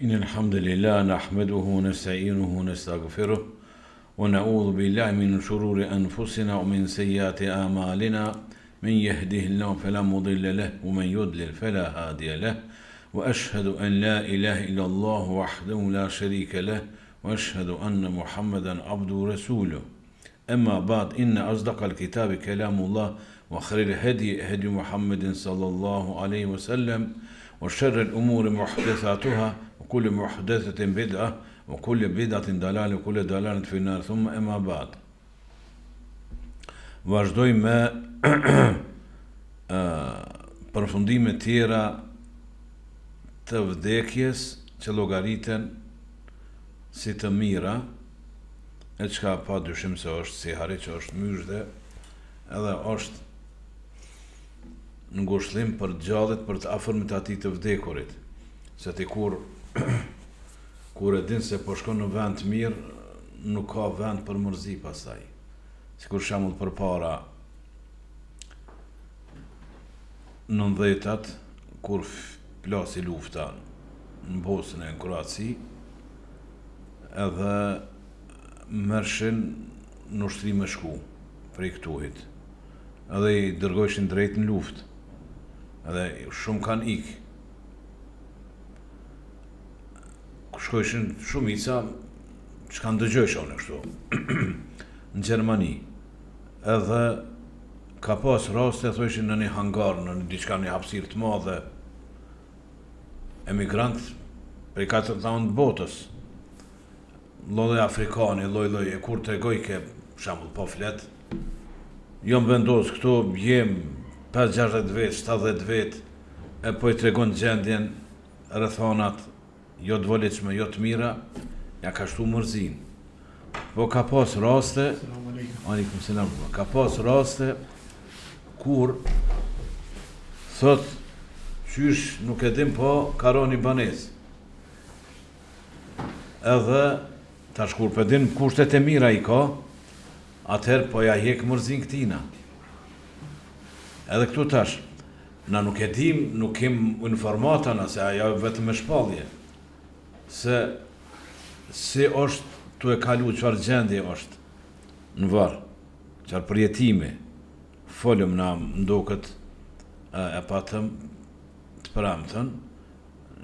إن الحمد لله نحمده ونستعينه ونستغفره ونعوذ بالله من شرور أنفسنا ومن سيئات أعمالنا من يهده الله فلا مضل له ومن يضلل فلا هادي له وأشهد أن لا إله إلا الله وحده لا شريك له وأشهد أن محمدا عبده ورسوله أما بعد إن أصدق الكتاب كلام الله وخير الهدي هدي محمد صلى الله عليه وسلم وشر الأمور محدثاتها وكل محدثة بدعة وكل بدعة دلالة وكل دلالة في النار ثم أما بعد Vazhdoj me përfundime tjera të vdekjes që llogariten si të mira, e çka pa dyshim se është sihariq që është myzhde, edhe është ngushllim për të gjallit për të afërmit atij të vdekurit, se ti kur kur e din se po shkon në vend të mirë, nuk ka vend për mërzi pastaj. Sikur shembull përpara nëndhjetat, kur plasi lufta në Bosnjë e në Kroaci, edhe merrshin në ushtri me shku prej këtuhit. Edhe i dërgojshin drejt në luftë. Edhe shumë kanë ikë. Shkojshin shumica, çka ndëgjojsha unë kështu, në Gjermani. Edhe ka pas raste, thojshin në një hangar, në një diçka, në një hapësirë të madhe, emigrant prej katër anë të botës, lloj-lloj afrikani, lloj-lloj, e kur tregojke, shembull, po flet, jam vendos këtu, jem 5-60 vjet, 70 vjet, e po i tregon gjendjen, rrethanat, jo të volitshme, jo të mira, ja ka shtu mërzinë. Po ka pas raste, alejkum selam, ka pas raste kur thot qysh nuk e dim po ka ra një banesë. Edhe tash kur po din kushtet e mira i ka, atëherë po ja hjek mërzinë këtina. Edhe këtu tash, na nuk e dim, nuk kem informata na se ajo vetëm me shpallje. Se si është tu e kalu, çfarë gjendje është në varr, çfarë përjetimi, folëm na m'doket e patëm të premten,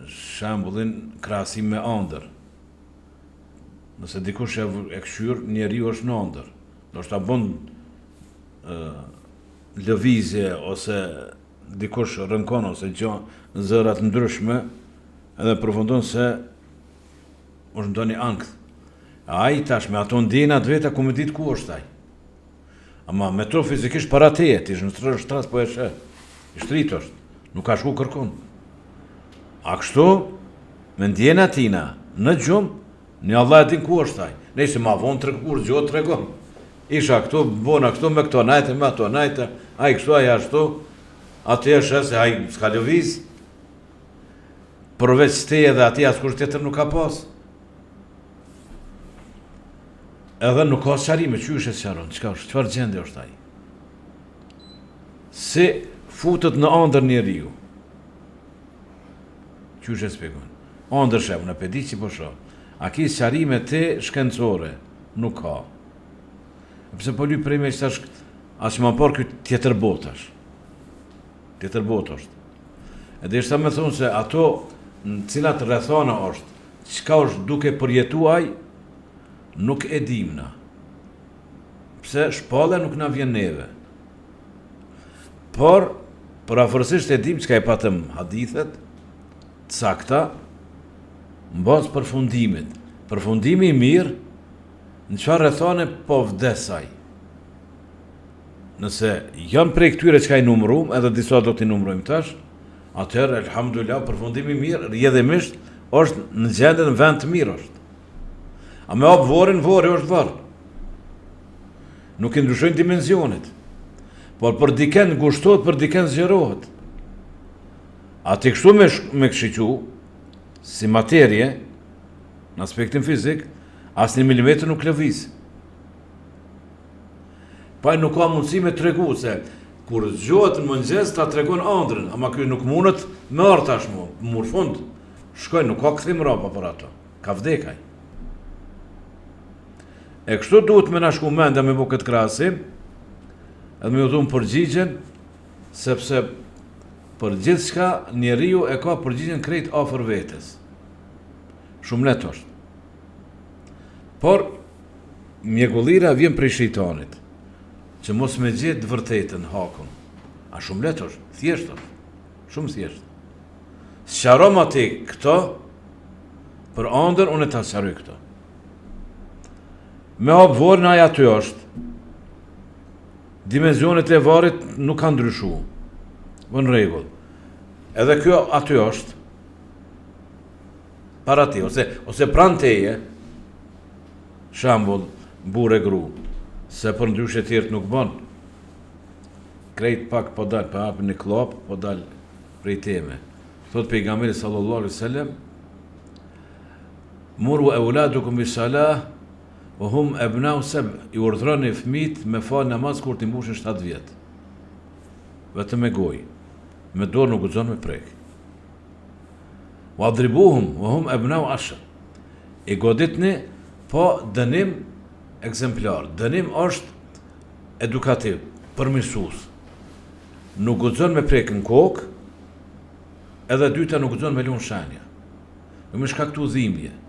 shembullin krahasim me andër. Nëse dikush e, e kqyr, njeriu është në andër. Ndoshta bon lëvizje ose dikush rënkon ose gjo zëra të ndryshme, edhe përfundon se është ndonjë ankth. Ai tash me ato ndjena të veta ku me ditë ku është ai. Ama me to fizikisht para teje, ti në shtrat shtrat po e sheh. I shtrit është, nuk ka shku kërkun. A kështu, me ndjena tina, në gjumë, një Allah e din ku është ai. Nejse ma vonë të kur zgjohet tregon. Isha këtu, bona këtu, me këto najtë, me ato najtë, ai kështu, ai ashtu, aty e sheh se ai s'ka lëviz, përveç teje edhe atij askush tjetër nuk ka pas. Edhe nuk ka sqarime, qysh e sqaron, çka është, çfarë gjendje është ai? Si futet në andër njeriu? Qysh e spjegon? Andër sheh, unë pe di që po shoh. A ki sqarime ti shkencore? Nuk ka. E pse po lyp prej me që tash, aq ma parë ky tjetër botë është. Tjetër botë është. E deshta me thonë se ato në cilat rrethana është, çka është duke përjetu ai, nuk e dim na. Pse shpallja nuk na vjen neve. Por, përafërsisht e dim çka i patëm hadithet, të sakta, në bazë përfundimit. Përfundimi i mirë, në çfarë rrethane po vdes ai. Nëse janë prej këtyre çka i numërum, edhe disa do t'i numërojmë tash, atëherë elhamdulillah përfundimi i mirë, rrjedhimisht është në gjendje në vend të mirë është. A me hap vorrin, vorri është varr. Nuk i ndryshojnë dimensionet. Por për dikën ngushtohet, për dikën zgjerohet. A ti kështu me, me shiqu, si materie, në aspektin fizik, as një milimetër nuk lëviz. Pa po nuk ka mundësi me tregu se kur zgjohet në mëngjes ta tregon andrën, ama ky nuk mundet me ardh tash mu, mur fund. Shkoj, nuk ka kthim mrapa për ato. Ka vdek ai. E kështu duhet me na shku mendja me bo këtë krahasim, edhe me ju dhon përgjigjen, sepse për gjithçka njeriu e ka përgjigjen krejt afër vetes. Shumë lehtë është. Por, mjegullira vjen prej shejtanit, që mos me gjetë të vërtetën, hakun. A shumë lehtë është, thjesht është, shumë thjesht. Sqaroma ti këto, për andër, unë ta sqaroj këto. Me hap vorrin ai aty është. Dimenzionet e varrit nuk kanë ndryshu. Po në rregull. Edhe kjo aty është. Para ti, ose, ose pranë teje, shembull, burrë e gru, se përndryshe tjerët nuk bon. Krejt pak po dal, po hap një kllapë, po dal prej teme. Thot pejgamberi sallallahu alaihi wasallam, Muru euladukum bis salah wa hum abnau sab, i urdhëroni fëmijët me fal namaz kur t'i mbushin 7 vjet. Vetëm me gojë. Me dorë nuk guxon me prek. Wadribuhum wa hum abnau ashr. I goditni po dënim ekzemplar. Dënim është edukativ, përmirësues. Nuk guxon me prek në kokë, edhe dyta nuk guxon me lënë shenja. Jo me shkaktu dhimbje.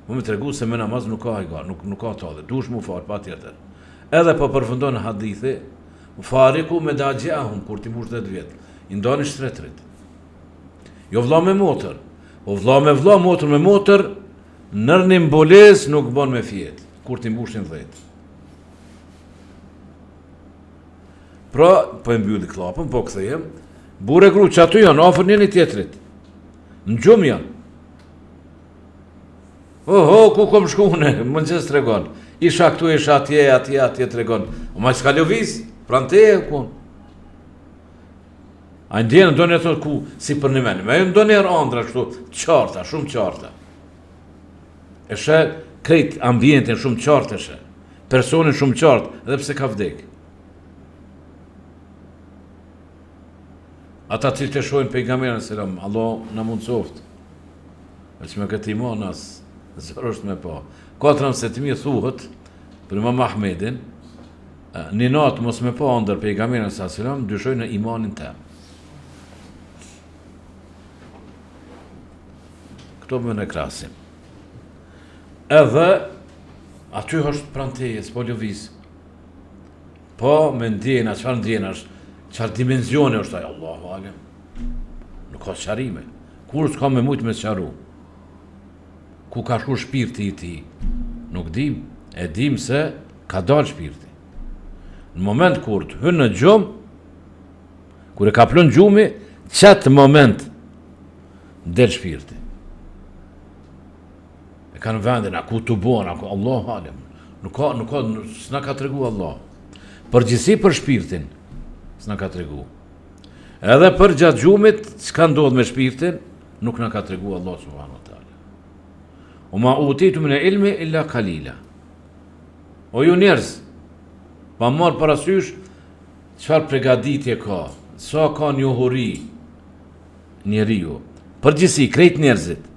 Po me tregu se me namaz nuk ka hajgar, nuk, nuk ka tallje, duhesh mu falë, patjetër. Edhe po përfundon hadithi, fariku medaxhiehum, kur t'i mbush 10 vjet, i ndani shtretërit. Jo vlla me motër, po vlla me vlla, motër me motër, nër një mbulesë nuk bon me fjet, kur t'i mbushin 10. Pra, po e mbylli kllapën, po kthehem, burrë e gru që aty janë, afër njëni tjetrit, në gjumë janë. Oho, ku kom shku unë, mëngjes tregon, isha këtu, isha atje, atje, atje tregon, o ma s'ka lëviz, pranë teje, ku? A ndjenë, ndonjëherë thotë ku, si për një menë, me ndonjëherë andrra, kështu, qarta, shumë qarta. E sheh krejt ambientin shumë qartë e sheh. Personin shumë qartë, edhe pse ka vdek. Ata që të shohin pejgamberin alejhi selam, Allah na mundsoft. Veç me këtë iman as zor është me pa. Ka transmetime thuhet për Imam Ahmedin, një natë mos me pa andër pejgamberin alejhi selam, dyshoj në imanin tem. Këto më në krahasim. Edhe aty është pranë teje, s'po lëviz. Po me ndjena, çfarë ndjena është, çfarë dimenzione është ajo, Allahu alem. Nuk ka sqarime. Kur s'ka me mujtë me sqaru? Ku ka shku shpirti i tij? Nuk dim. E dim se ka dalë shpirti. Në moment kur të hyn në gjumë, kur e kaplon gjumi, qatë moment del shpirti. E kanë vendin, a ku të bon, a ku, Allahu alem. Nuk ka, nuk ka, s'na ka tregu Allah. Përgjithësi për shpirtin, s'na ka tregu. Edhe për gjatë gjumit, çka ndodh me shpirtin, nuk na ka tregu Allah subhanahu wa taala. Ue ma utitum minel ilmi illa kalila. O ju njerëz, pa marrë parasysh, çfarë pregaditje ka, sa ka njohuri njeriu, përgjithësi, krejt njerëzit,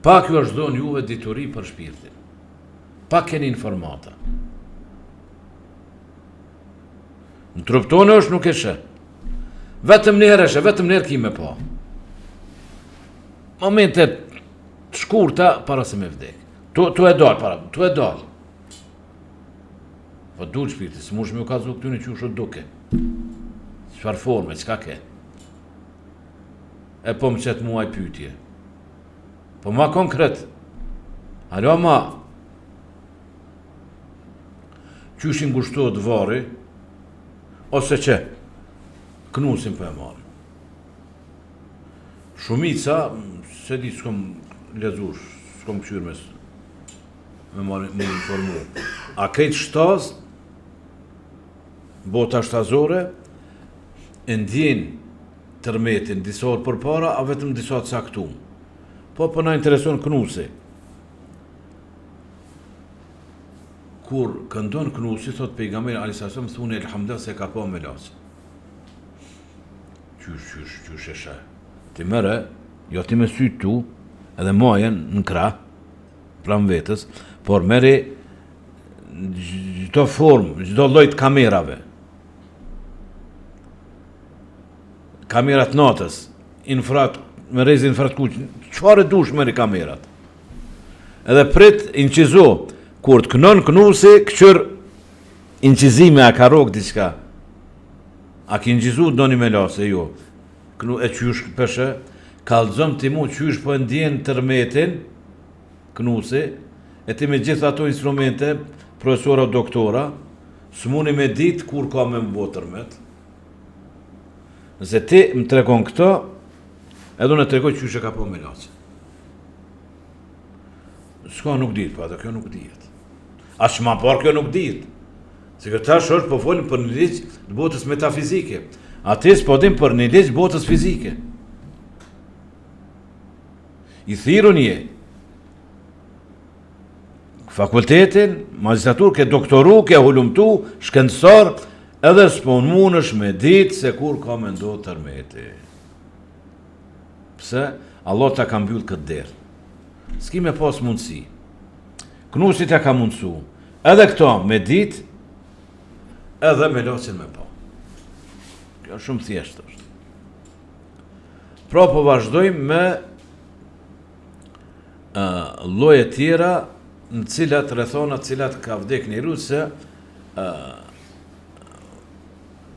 pak ju është dhonë juve dituri për shpirtin, pak keni informata. Në trup tonë është nuk e sheh. Vetëm një herë e sheh, vetëm një herë ki me pa. Momente të shkurta para se me vdek. Tu, tu e dal para, tu e dal. Po dul shpirti, s'mush me u kallzu këtyne qysh u duke. Çfarë forme, çka ke? E po më qet mua pytje. Po ma konkret. Alo ma. Qysh i ngushtohet varri, ose që knusin po e marrim. Shumica, s'e di, s'kom lexu, s'kom këqyrë me, me marrë, me informu. A krejt shtaz, bota shtazore, e ndjenë tërmetin disa orë përpara, a vetëm disa të caktum. Po, po na intereson knusi. Kur këndon knusi, thot pejgamberi alejhi selam, thuni elhamdulillah se ka pa melaqet. Qysh, qysh, qysh e sheh. Ti merre, Jo ti me sytë tu, edhe majen në krah, pranë vetes, por merri çdo formë, çdo lloj të kamerave. Kamerat natës, infrat, me rreze infratkuq, çfarë dush merri kamerat. Edhe prit inçizo, kur të kënon kënusi, këqyr incizime, a ka rrok diçka. A ki inçizu ndonjë melaqe, jo. Knu e qysh peshe, kallxom ti mu qysh po e ndjen tërmetin, kënusi, e ti me gjithë ato instrumente, profesora, doktora, s'muni me ditë kur ka me m'bo tërmet. Nëse ti më tregon këto, edhe unë e tregoj qysh e ka pa melaqe. S'ka nuk dihet, po edhe kjo nuk dihet. Aq ma parë kjo nuk dihet. Se kjo tash është po folim për një ligj të botës metafizike. Aty s'po dim për një ligj botës fizike. I thirrun je. Fakultetin, magjistraturë, ke doktoru, ke hulumtu, shkencëtar, edhe s'po munësh me ditë se kur ka me ndodhë tërmeti. Pse? Allah ta ka mbyllë këtë derë. S'ki me pas mundësi. Knusi ta ka mundësu. Edhe këto me ditë, edhe melaqen me pa. Kjo shumë thjesht është. Pra po vazhdojmë me uh, lloje tjera në cilat rrethana cilat ka vdek njeriu se uh,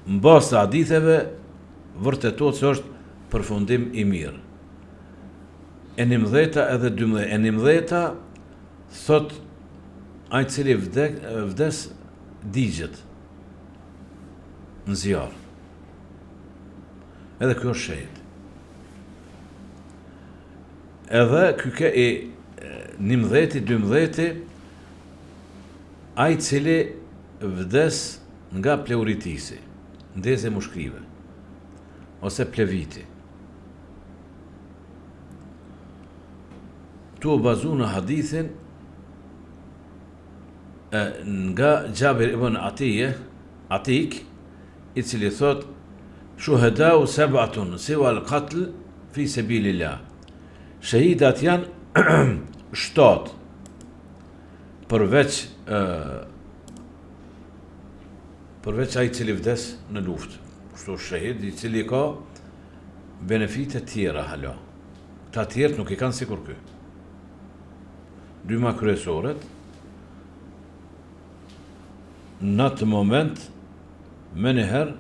në bazë të haditheve vërtetohet se është përfundim i mirë. E njëmdheta edhe dymdheta. E njëmdheta thot ai cili vdek, vdes digjet në zjarr. Edhe ky është shehid. Edhe ky ke i njëmdheti, dymdheti, ai cili vdes nga pleuritisi, ndezje mushkrive, ose pleviti. Tu u bazu në hadithin e, nga Xhabir ibn Atije, Atik, i cili thot Shuhedau seb'atun siwal katl fi sebilillah. Shehidat janë shtatë përveç e, përveç ai i cili vdes në luftë. Kështu shehid i cili ka benefite tjera hala. Këta tjerët nuk i kanë sikur ky. Dy ma kryesoret në atë moment menjëherë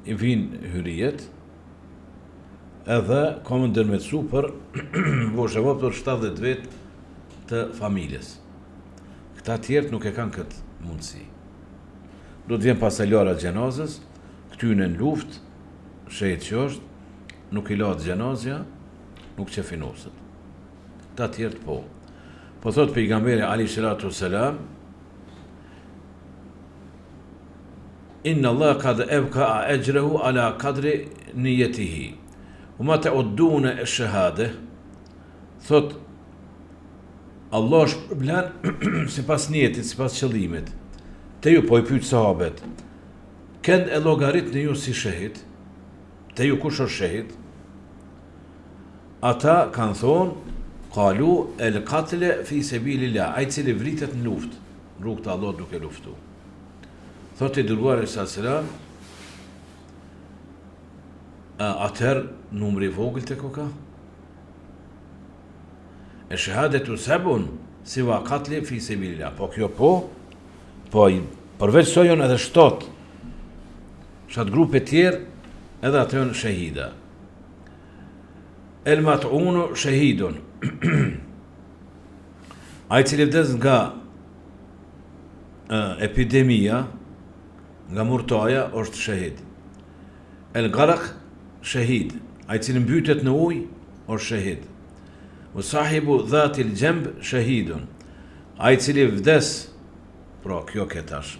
i vinë hyrijet edhe ka me ndërmjetësu për bo sevap për 70 vetë të familjes. Këta tjerët nuk e kanë këtë mundësi. Do të vjen pastaj larja e xhenazës, këtyne në luftë, shehid që është, nuk i lahet xhenazja, nuk qefinoset. Këta tjerët po. Po thot pejgamberi alejhi salatu selam, Inna Allah kad evka exhrehu ala kadri nijetihi. Ue ma teuddune esh-shehade, thot Allah shpërblen sipas nijetit, sipas qëllimit. Te ju po i pyet sahabet, kend e llogaritni ju si shehid? Te ju kush është shehid? Ata kanë thonë, kalu el katle fi sebilillah, ai cili vritet në luftë, në rrugë të Allahut duke luftu. Thotë i dërguari alejhi selam, atëherë numri i vogël te koka? Esh-shehadetu seb'un, siva katli fi sebilillah. Po kjo po, po përveç saj janë edhe shtatë, shtatë grupe tjerë, edhe ato janë shehida. El mat'unu shehidun. Ai cili vdes nga epidemia, nga murtaja, është shehid. El garak shehid. Ai cili mbytet në ujë, është shehid. Ue sahibu dhatil xhemb shehidun. Ai cili vdes, pra kjo ke tash,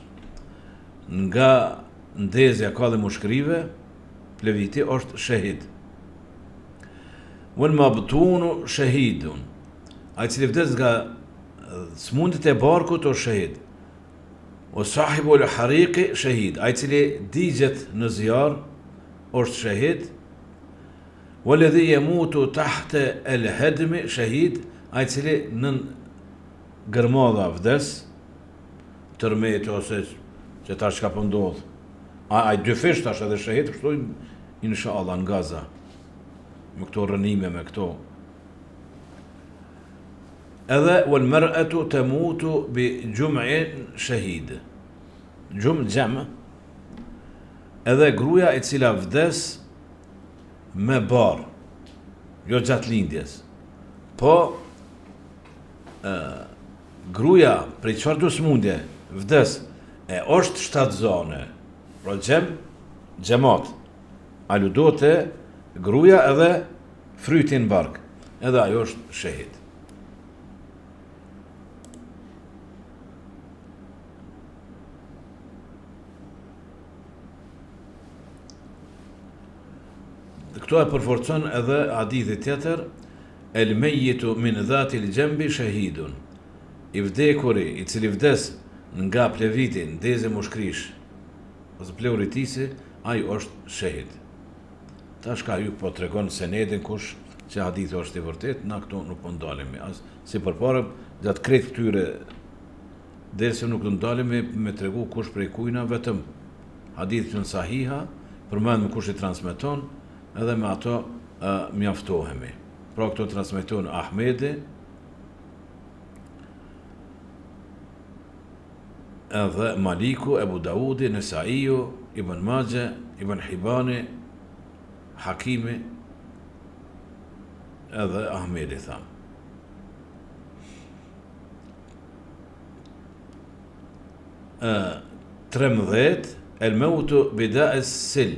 nga ndezja kalli mushkrive, Pleviti është shehid. Wal mabtunu shehidun. Ai cili vdes nga smundjet e barkut është shehid. Wa sahibu al hariqi shehid. Ai cili digjet në zjarr. është shehid, Waledhi jemutu tahte el hedmi shehid, ai i cili nën gërmadha vdes, tërmet ose që tash çka po ndodh. A ai dyfish tash edhe shehid kështu inshallah në Gaza. Me këto rrënime, me këto. Edhe wal mar'atu tamutu bi jum'in shahid. Xhum xhem. Edhe gruaja e cila vdes me barrë, jo gjatë lindjes, po e, gruja prej çfarëdo smundje vdes e është shtatzane, pra xhem, xhemat, aludohet te gruja edhe fryti në bark, edhe ajo është shehid. Këto e përforcon edhe hadithi tjetër, El mejjitu min dhatil xhembi shehidun. I vdekuri, i cili vdes nga pleviti, ndezje mushkrish, ose pleuritisi, ai është shehid. Tash ka hy po tregon senedin kush që hadithi është i vërtet, na këtu nuk po ndalemi. As si përpara gjatë krejt këtyre Derse nuk do ndalemi me tregu kush prej kujna vetëm hadithet janë sahiha, përmendim kush i transmeton edhe me ato mjaftohemi. Pra këto transmeton Ahmedi, edhe Maliku, Ebu Daudi, Nesaiu, Ibn Maxhe, Ibn Hibani, Hakimi, edhe Ahmedi thamë. 13 El meutu bida es sil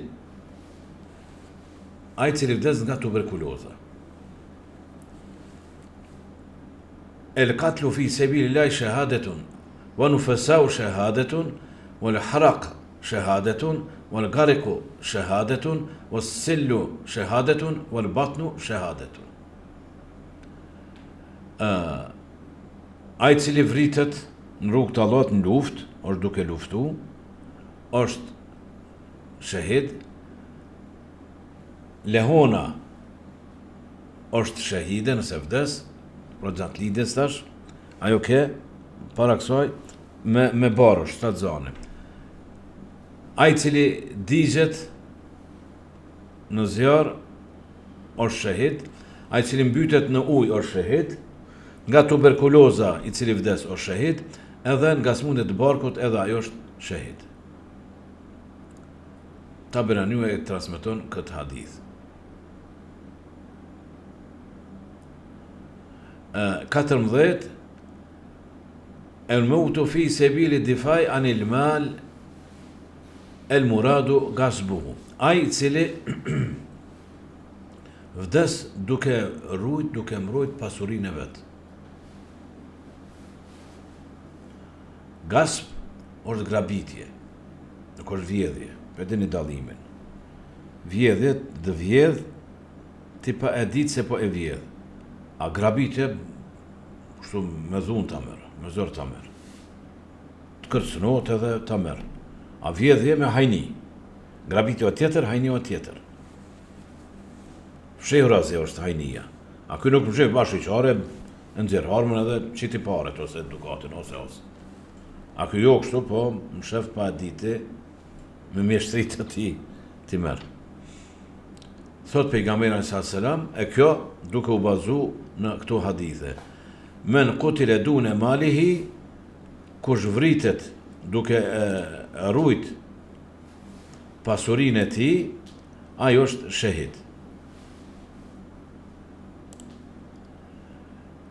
Ai i cili vdes nga tuberkuloza El katlu fi sebilillahi shehadetun Wa nufesau shehadetun Wal harak shehadetun Wal gariku shehadetun Wal sillu shehadetun Wal batnu shehadetun Ai i cili vritet në rrugë të Allahut në luftë, është duke luftu, është shehid, lehona është shehide nëse vdes, pra gjatë lindjes tash, ajo ke, para kësaj, me, me barrë, shtatzane. Ai i cili digjet në zjarr është shehid, ai i cili mbytet në ujë është shehid, nga tuberkuloza i cili vdes është shehid, edhe nga sëmundjet e barkut edhe ai është shehid. Taberaniu e transmeton këtë hadith. E, 14 El meutu fi sebili difai anil mal El muradu gasbuhu, ai i cili vdes duke rujt, duke mbrojt pasurinë e vet. Gasp është grabitje, nuk është vjedhje, po e dini dallimin. Vjedhje të vjedh, ti pa e ditë se po e vjedh. A grabitje, kështu me dhunë ta merr, me zor ta merr. Të kërcënohet edhe ta merr. A vjedhje me hajni. Grabitja o tjetër, hajni o tjetër. Fshehurazi është hajnia. A ky nuk mshef bash i qare, e nxjerr armën edhe qiti paret ose dukatin ose ose. A ky jo kështu, po mshef pa e ditë me mjeshtri të tij t'i merr. Thot pejgamberi alejhi selam, e kjo duke u bazu në këto hadithe. Men kutile dune malihi, Kush vritet duke e rujt pasurinë e tij, ai është shehid.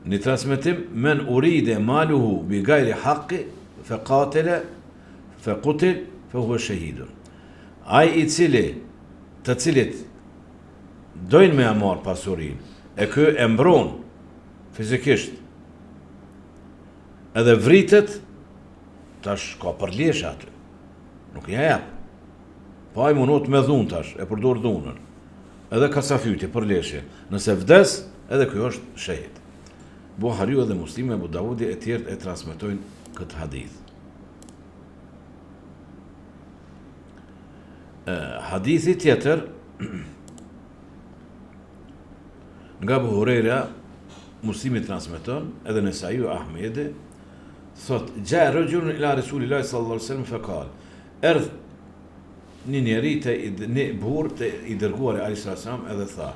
Një transmetim men uride maluhu bi gajri haqqi fe katele fe kutil fe huve shehidun. Ai i cili të cilit dojnë me e marrë pasurinë, e ky e mbron fizikisht Edhe vritet, tash ka përleshje aty. Nuk ja jep. Po ai mundohet me dhunë tash, e përdor dhunën. Edhe kacafytje, përleshje. Nëse vdes, edhe ky është shehid. Buhariu edhe Muslimi, Ebu Davudi e tjerët e transmetojnë këtë hadith. E, hadithi tjetër, Nga Abu Hurejra, Muslimi transmeton, edhe Nesaiu Ahmedi, thot, Xhae rexhulun ila Resulillahi sallallahu alaihi wasallam fekal, erdh një njeri te një burrë te i dërguari alaihi sallam edhe tha,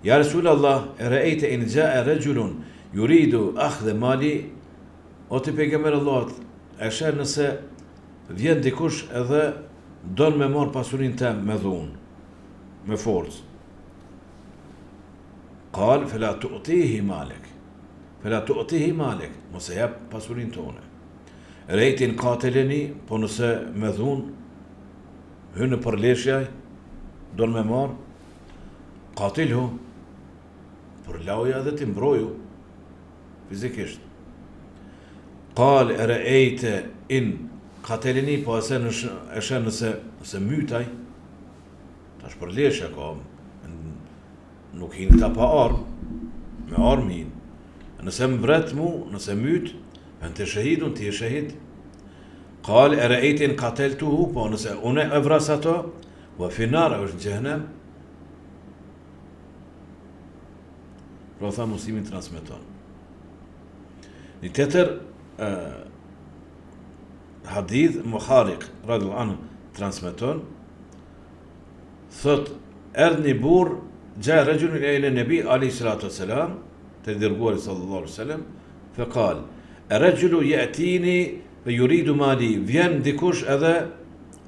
Ja Resulallah, ereejte in xhae rexhulun juridu akhdhe mali, o ti pejgamber Allahut, e sheh nëse vjen dikush edhe don me marr pasurinë tem me dhunë, me forcë. Kal, fela tu'tihi malek. Fela tu'tihi malek. Mos e jep pasurinë tone. Ereejte in kateleni, po nëse me dhunë, hyn në përleshje, don me marr, katilhu, përlauja edhe ti mbroju, fizikisht. Kal, ereejte in kateleni, po ese në, e sheh nëse, nëse myt ai, Tash përleshje ka, nuk hinë këta pa armë, me armë hinë. Nëse më vret mu, nëse myt, ente shehidun, ti je shehid. Kal, ereejte in kateltuhu, po nëse unë e vras ato, huve fin-nar, është në xhehnem. Pra tha Muslimi transmeton. Një tjetër, hadith, Muharik, radiallahu anhu, transmeton, Thot, erdh një burrë, xhae rexhulun ilen nebi, alejhi salatu ve selam, te i dërguari sallallahu alejhi ve selem, fe kal, rexhulu je'tini fe juridu mali, vjen dikush edhe,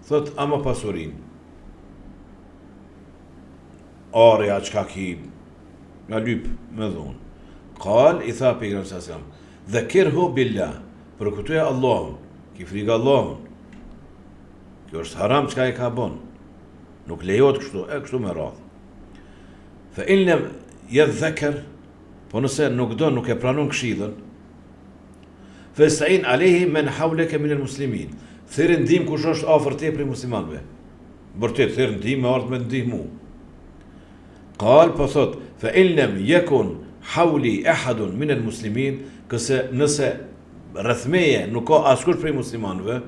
thot, ama pasurinë. Ari, a çka ki, na lyp me dhunë. Kal, i tha pejgamberi sallallahu alejhi ve selem, dhekirhu billah, përkujtoje Allahun, ki frikë Allahun, Kjo është haram çka e ka bon. Nuk lejohet kështu, e kështu me radhë. Fe in lem jedhekker, po nëse nuk do, nuk e pranon këshillën, festein alejhi men hauleke minel muslimin. Thirr ndihmë kush është afër teje prej muslimanëve. Vërtet thirr ndihmë me ardhë me ndihmu. Kal, po thot, fe in lem jekun hauli ehadun minel muslimin, këse nëse rreth meje nuk ka askush prej muslimanëve,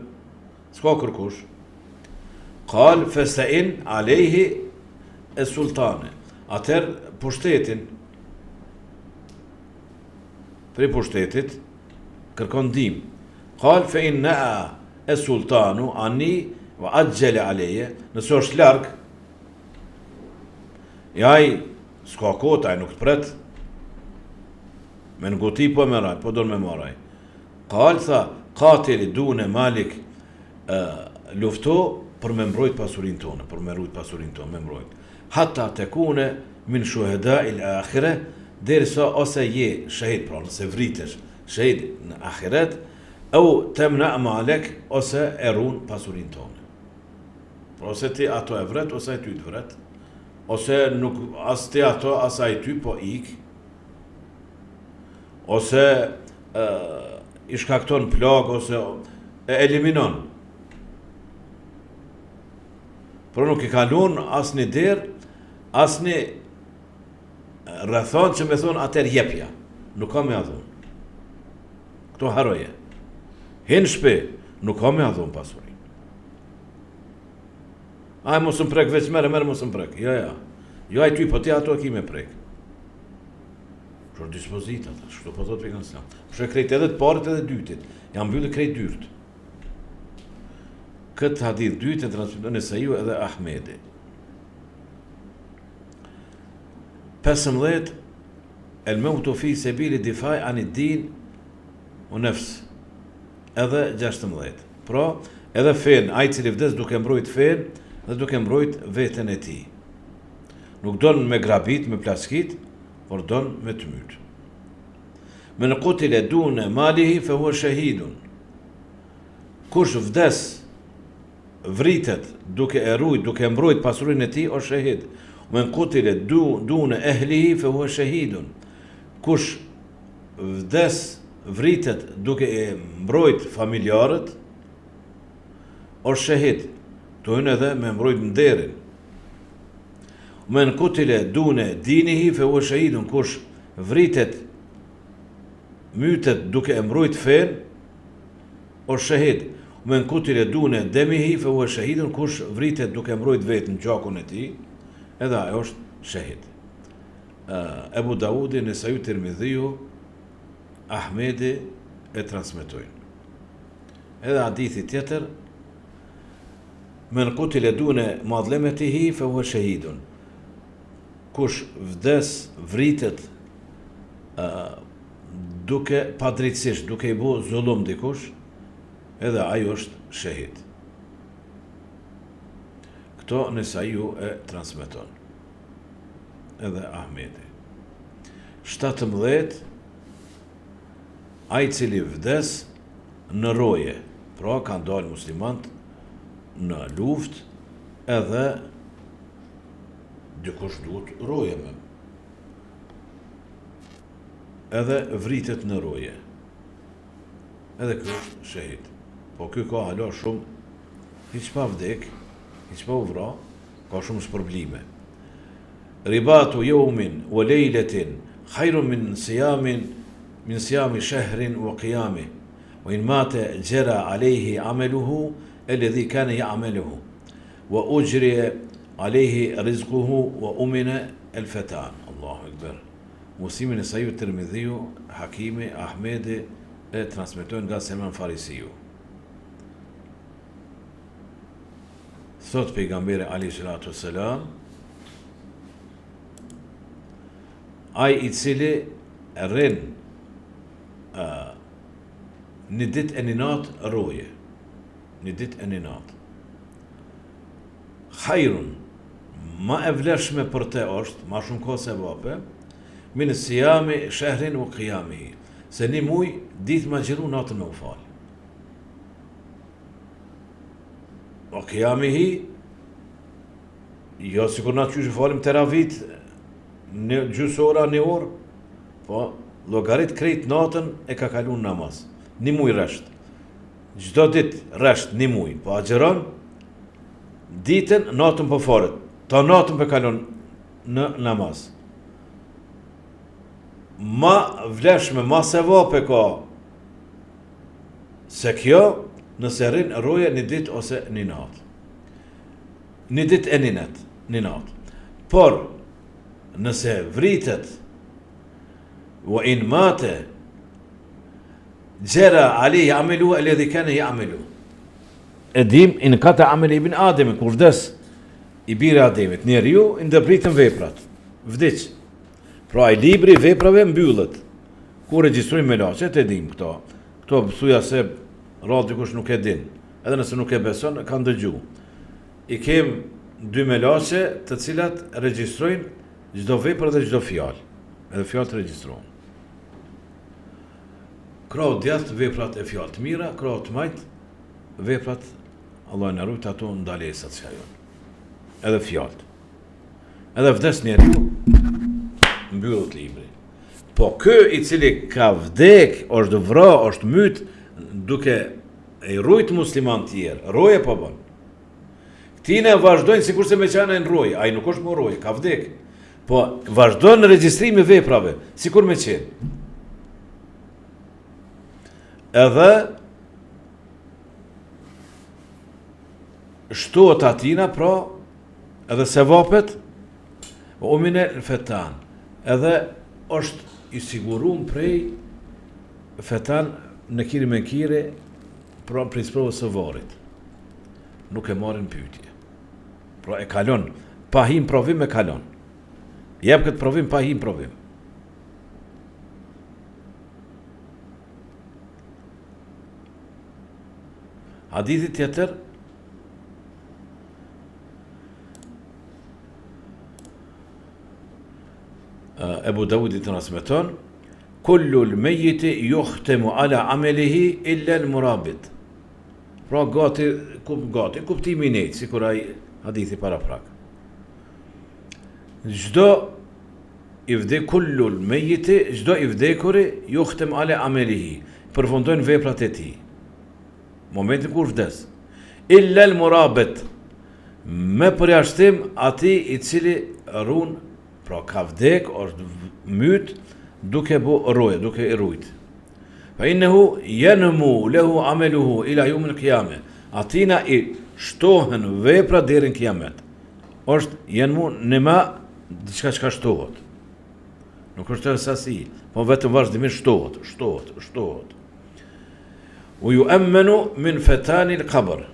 S'ka kërkush. Kal festein alejhi es sultane. Atëherë pushtetin prej pushtetit kërkon ndihmë. Kal fe in naa es sultanu anni wa axhele aleje, nëse është larg, e ai s'ka kohë, ai nuk të pret, me nguti po e merr, po don me marr ai. Kal tha, Katil dune malik, lufto për me mbrojt pasurinë tonë, për me rujt pasurinë tonë, me mbrojt. Hatta tekune min shuhedail akhire, derisa ose je shehid, pra nëse vritesh, shehid në ahiret, eu temna malek, ose e run pasurinë tonë. Pra ose ti ato e vret, ose ai ty të vret, ose nuk, as ti ato, as ai ty, po ik, ose e, i shkakton plagë ose e eliminon. Por nuk i ka lon asnjë derë, asnjë rrethanë që me thonë atëherë jepja. Nuk ka me ia dhonë. Këto harroje. Hin n'shpi, nuk ka me ia dhonë pasurinë. Ai mos më prek veç merre, merre mos më prek. Jo, jo. Jo ai ty, po ti ato e ki me prek. Kështu është dispozita, kështu po thotë pejgamberi sallallahu alajhi wasallam. Kështu e krejt edhe të parit edhe dytit. Janë mbyllë krejt dyert. Këtë hadith dytë e transmeton Nesaiu edhe Ahmedi. 15 El meutu fi sebili difai ani din ue nefs edhe 16. Pra, edhe fenë, ai i cili vdes duke mbrojt fenë dhe duke mbrojt veten e tij. Nuk don me grabit, me plaçkit, por don me të myt. Men kutile dune malihi fe hue shehidun. Kush vdes vritet duke e rujt, duke e mbrojt pasurinë e tij, është shehid. Men kutile dune ehlihi fe hue shehidun. Kush vdes vritet duke e mbrojt familjarët, është shehid. Ktu hyn edhe me mbrojt nderin. Men kutile dune dinihi fe hue shehidun kush vritet mytet duke e mbrojt fenë është shehid men kutile dune demihi fe hue shehidun kush vritet duke mbrojt veten gjakun e tij. Edhe ai është shehid. Ebu Daudi, Nesaiu, Tirmidhiu, Ahmedi e transmetojnë. Edhe hadithi tjetër, Men kutile dune madhlemetihi fe huve shehidun. Kush vdes, vritet, duke padrejtësisht, duke i bo zullum dikush, edhe ai është shehid. Këto Nesaiu e transmeton. Edhe Ahmedi. 17 ai i cili vdes në roje, pra kanë dalë muslimant në luftë edhe dikush duhet roje me edhe vritet në roje. Edhe ky është shehid. Po ky ka hala shumë, hiç pa vdek, hiç pa u vra, ka shumë shpërblime. Ribatu jeumin wa lejletin hajrun min sijamin min sijami shehrin wa kijamih wa in mate xhera alejhi ameluhu eledhi kane ja'meluhu wa uxhrije alejhi rizkuhu wa umine el fetan. Allahu ekber. Muslimi, Nesaiu, Tirmidhiu, Hakimi, Ahmedi e transmetojnë nga Selman Farisiu. Thot pejgamberi alejhi salatu vesselam, ai i cili rrin uh, një ditë e një natë roje, një ditë e një natë. Hajrun, ma e vlefshme për te është, ma shumë ka sevape, min sijami shehrin ue kijamihi, se një muj ditë me agjëru natën me u falë. Ue kijamihi, jo sikur na qysh i falim teravit, një gjysë ora, një orë, po, llogarit krejt natën e ka kalu në namaz, një muj rresht, çdo ditë rresht një muj, po agjëron, ditën, natën po falet, ta natën po kalon në namaz. Ma vlefshme, ma sevape ka, Se kjo, nëse rrin roje një ditë ose një natë. Një ditë e një net, një natë. Por, nëse vritet, wa in mate, xhera alejhi ameluhu eledhi kane jamelu. E dim, inkata amelu ibn Ademi, kur vdes i biri Ademit, njeriu, i ndërpriten veprat, vdiq. Pra, ai libri i veprave mbyllet. Ku regjistrojnë melaqet e dim këto. Këto thuja se rrallë dikush nuk e din. Edhe nëse nuk e beson, kanë dëgju. I kem dy melaqe të cilat regjistrojnë çdo vepër dhe çdo fjalë. Edhe fjalët regjistrohen. Krahu djathtë veprat e fjalë të mira, krahu të majtë veprat Allahu na rujt ato ndalesat që janë. Edhe fjalët. Edhe vdes njeriu, mbyllet libri. Po ky i cili ka vdek, është vra, është myt, duke e rujt musliman tjerë, roje po bën. Këtina vazhdojnë sikurse me qenë në roje, ai nuk është më roje, ka vdek. Po vazhdon regjistrimi veprave, sikur me qenë. Edhe shtohet atina, pra Edhe sevapet, umine fetan, edhe është i sigurum prej fetan Nekiri Menkiri, pra prej sprovës së varrit. Nuk e marrin pyetje. Pra e kalon, pa hi n'provim e kalon. Jep këtë provim pa hi n'provim. Hadithi tjetër, Ebu Davudi transmeton Kullul mejiti juhtemu ala amelihi illa el murabit Pra gati, kup, gati, kuptimi i njëjtë, sikur ai hadithi paraprak. Çdo i vde kullul mejiti, çdo i vdekuri juhtem ala amelihi, përfundojnë veprat e tij. Momentin kur vdes. Illa el murabit, me përjashtim atij i cili run, pra ka vdek, është myt, duke bo roje, duke i rujt. Fa innehu jenmu lehu ameluhu ila jeumil kijame. Atina i shtohen vepra deri në kijamet. Është jenmu nema diçka çka shtohet. Nuk është edhe sasi, po vetëm vazhdimisht shtohet, shtohet, shtohet. Ue juemmenu min fitanil kabër.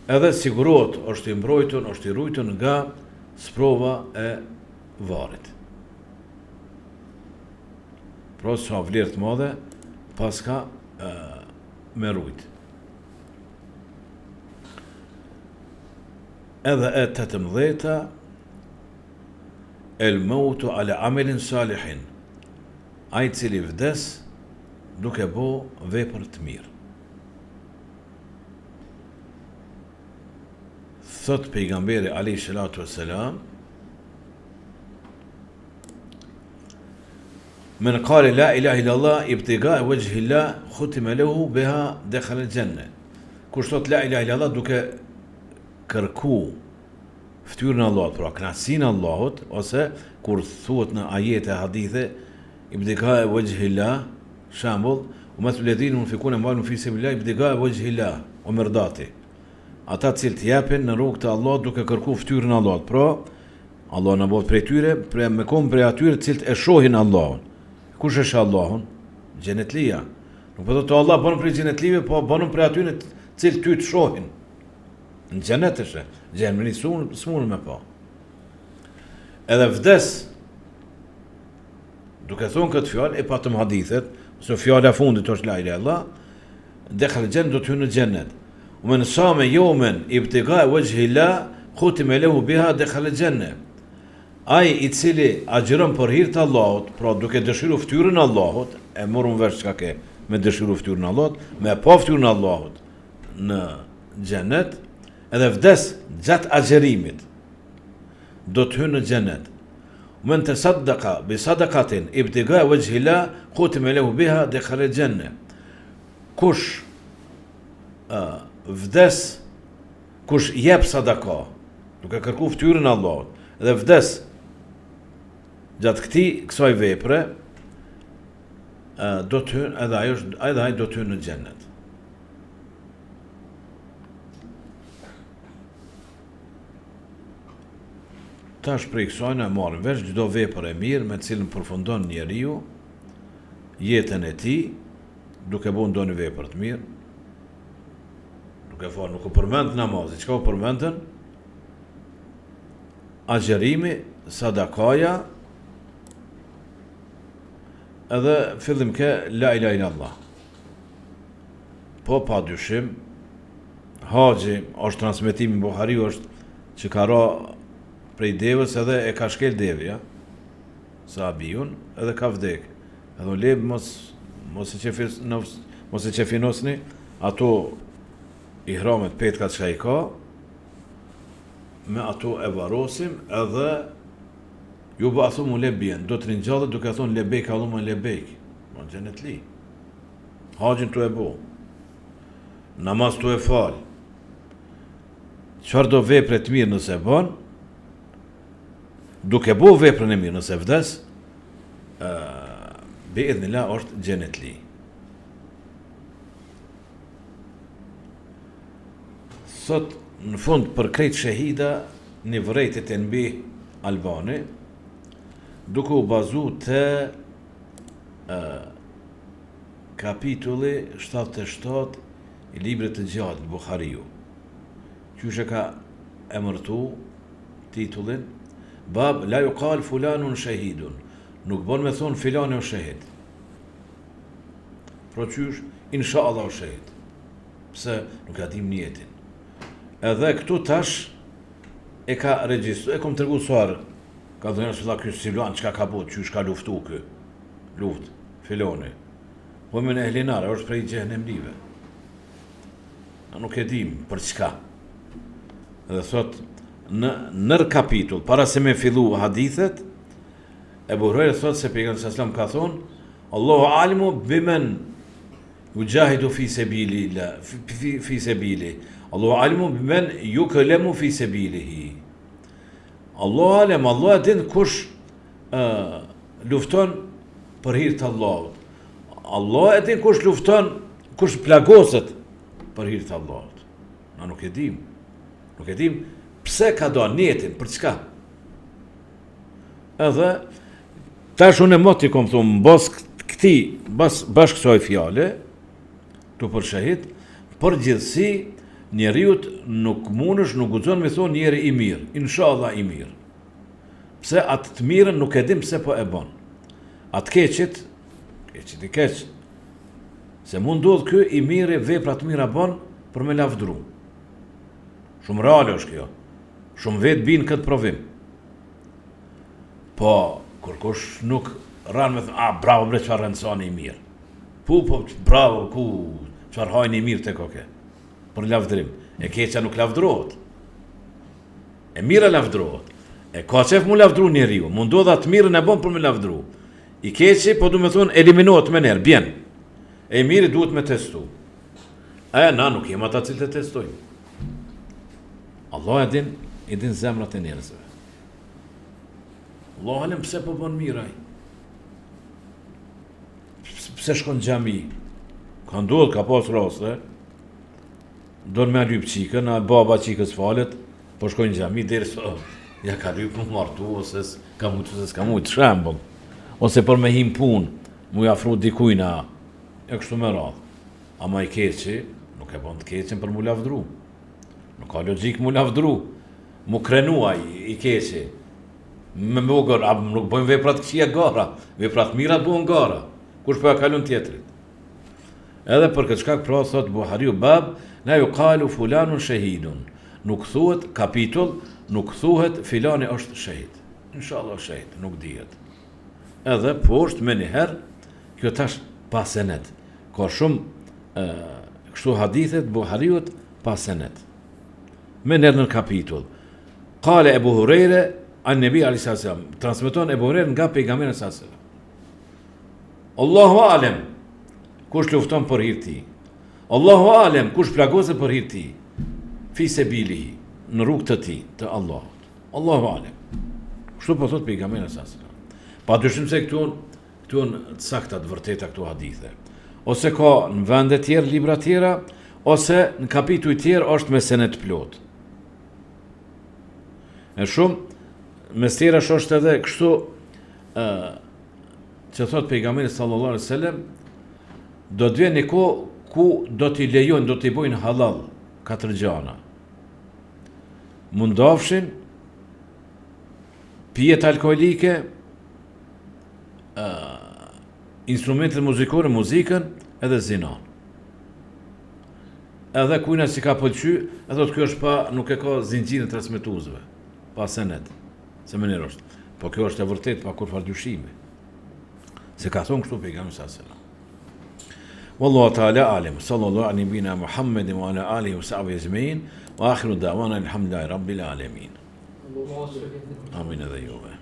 Edhe sigurohet, është i mbrojtun, është i rujtun nga sprova e varrit. Pra sa vlerë të madhe paska e, me rujt. Edhe e tetëmbëdhjeta, El meutu ala amelin salihin, ai i cili vdes duke bo vepër të mirë. Thot pejgamberi alayhi salatu wassalam, Men kale la ilahe illallah ibtigae vexhhillah khutime lehu biha dekhalel xhenne. Kush thot la ilahe illallah duke kërku fytyrën e Allahut, pra kënaqësinë e Allahut ose kur thuhet në ajete e hadithe ibtigae vexhhillah, shembull, ue methelul ledhine junfikune emvalehum fi sebilillah ibtigae vexhhillah, ue merdati. Ata të cilët japin në rrugë të Allahut duke kërku fytyrën e Allahut, pra Allahu na bëftë prej tyre, pre me kon prej atyre të cilët e shohin Allahun. Kush e sheh Allahun? Xhenetlia. Nuk po thotë Allah bënu prej xhenetlive, po bënu prej atyre të cilët ty të shohin. Në xhenet e sheh. Xhenemli s'mun me pa. Edhe vdes duke thonë këtë fjalë e patëm hadithet, se fjala e fundit është la ilaha illallah, Dekhal xhen do të hynë në xhenet. Ue men same jeumen ibtigae vexhhillah khutime lehu biha dekhal xhenne. Ai i cili agjëron për hir të Allahut, pra duke dëshiru fytyrën e Allahut, e morëm vesh çka ke me dëshiru fytyrën e Allahut, me pa fytyrën e Allahut në xhenet, edhe vdes gjatë agjërimit, do të hynë në xhenet. Men tesaddaka bi sadakatin ibtigae vexhhillah khutime lehu biha dekhal xhenne. Kush vdes, kush jep sadaka, duke kërku fytyrën e Allahut, dhe vdes gjatë këtij kësaj vepre, do të hynë edhe ajo edhe ai do të hynë në xhenet. Tash prej kësaj na marrim vesh çdo vepër e mirë me të cilën përfundon njeriu jetën e tij, duke bo ndonjë vepër të mirë, duke falë, nuk u përmend namazi, çka u përmendën? Agjërimi, sadakaja, edhe fillim ke la ilahe illallah. Po pa dyshim, haxhi është transmetimi Buhariu është që ka ra prej devës edhe e ka shkel devja, sahabiun, edhe ka vdek. Edhe le mos mos e qefis mos e qefinosni ato ihramet petkat çka i ka me ato e varosim edhe jub'athu mulebbijen do të ringjallet duke thonë lebejk Allahumme lebejk në xhenetli haxhin tu e bo namaz tu e fal çfarëdo vepre të mirë nëse bon duke bo veprën e mirë nëse vdes bi idhnillah është xhenetli. Sot në fund për krejt shehida një vërejtje tenbih Albani, duke u bazu te e, kapitulli 77 i librit të xhihadit Buhariu. Qysh e ka emërtu titullin Bab la yuqal fulanun shahidun. Nuk bon me thonë filani është shahid. Pra qysh, insha Allah është shahid. Pse nuk ja dim nijetin. Edhe këtu tash e ka regjistru, e kom tregu sa herë, ka thënë se ky filan çka ka bo, qysh ka luftu ky. Luft, filoni. Po min ehlin nar, është prej xhehenemlive. Na nuk e dim për çka. Dhe thot në nër kapitull para se me fillu hadithet Ebu Hurajra thot se pejgamberi sallallahu alajhi wasallam ka thonë Allahu alemu bimen juxhahidu fi sebili la fi, fi sebili Allahu alemu bimen juklemu fi sebilihi Allahu alem Allah e din kush uh, lufton për hir të Allahut Allah e din kush lufton kush plagoset për hir të Allahut na nuk e dim Nuk e dim pse. Pse ka do nijetin, për çka? Edhe, tash unë e moti kom thonë, mbas këti, bas, bash kësaj fjale, tu për shehid, përgjithësi, njeriut nuk munësh, nuk guxon me thonë njeri i mirë, inshallah i mirë. Pse atë të mirën nuk e dim pse po e bon. Atë keqit, keqit i keq, se mund ndodhë ky i miri vepra të mira bon për me lavdru. Shumë reale është kjo. Shumë vetë bin këtë provim. Po, kurkush nuk rran me thënë, a, bravo bre, çfarë rëndësani i mirë. Po, po, bravo, ku, çfarë hajni i mirë të koke. Për lavdrim. E keqa nuk lavdrohet. E mira lavdrohet. E ka qef mu lavdru njeriu. Mund ndodhë atë mirën e bon për me lavdru. I keqi, po du me thonë, eliminohet menjëherë, bjen. E i miri duhet me testu. E, na nuk jemi ata cilët e testojmë. Allah e din, i din zemrat e njerëzve. Allahu alem pse po bën mirë ai? Pse shkon xhami? Ka ndodhë, ka pas raste. Don me lyp çikën, a baba çikës falet, po shkojnë xhami derisa ja ka lyp mu martu ose s'ka mujt ose s'ka mujt, shembull. Ose për me hi n'punë, mu i afru dikujna, e kështu me radhë. Ama i keqi, nuk e bon të keqen për mu lavdru. Nuk ka logjikë mu lavdru, mu krenu ai i keqi. Me më gara, a nuk bëjmë veprat këqija gara, veprat mira bëjnë gara. Kush po ja kalon tjetrit? Edhe për këtë shkak pra thot Buhariu bab, la jukalu fulanun shehidun. Nuk thuhet kapitull, nuk thuhet filani është shehid. Inshallah shehid, nuk dihet. Edhe poshtë menjëherë, kjo tash pa senet. Ka shumë e, kështu hadithet Buhariut pa senet. Menjëherë në kapitull. Kale Ebu Hurejre, an Nebi alejhi selam, transmeton Ebu Hurejre nga pejgamberi alejhi selam. Allahu alem, kush lufton për hir tij. Allahu alem, kush plagoset për hir tij. Fi sebilihi, në rrugë të tij, të Allahut. Allahu alem. Kështu po thot pejgamberi alejhi selam. Pa dyshim se këtu këtu janë të sakta të vërteta këto hadithe. Ose ka në vende tjerë, libra tjera, ose në kapituj tjerë është me senet plot. E shumë, mes tjerash është edhe kështu, ë, që thot pejgamberi sallallahu alaihi wasallam, do të vjen një kohë ku do t'i lejojnë, do t'i bojnë halal katër gjana. Mëndafshin, pijet alkoolike, uh, instrumentet muzikore, muzikën, edhe zinan. Edhe kujna s'i ka pëlqy, edhe thotë kjo është pa, nuk e ka zinxhirin e transmetuesve, pa senet, se mënyrë është. Po kjo është e vërtet pa kurrfarë dyshimi. Se ka thonë kështu pejgamberi sallallahu alaihi wasallam. Wallahu ta'ala alem. Sallallahu ala nabina Muhammedin wa ala alihi wa sahbihi ecmain. Wa akhiru da'wana alhamdulillahi rabbil alamin. Amin edhe juve.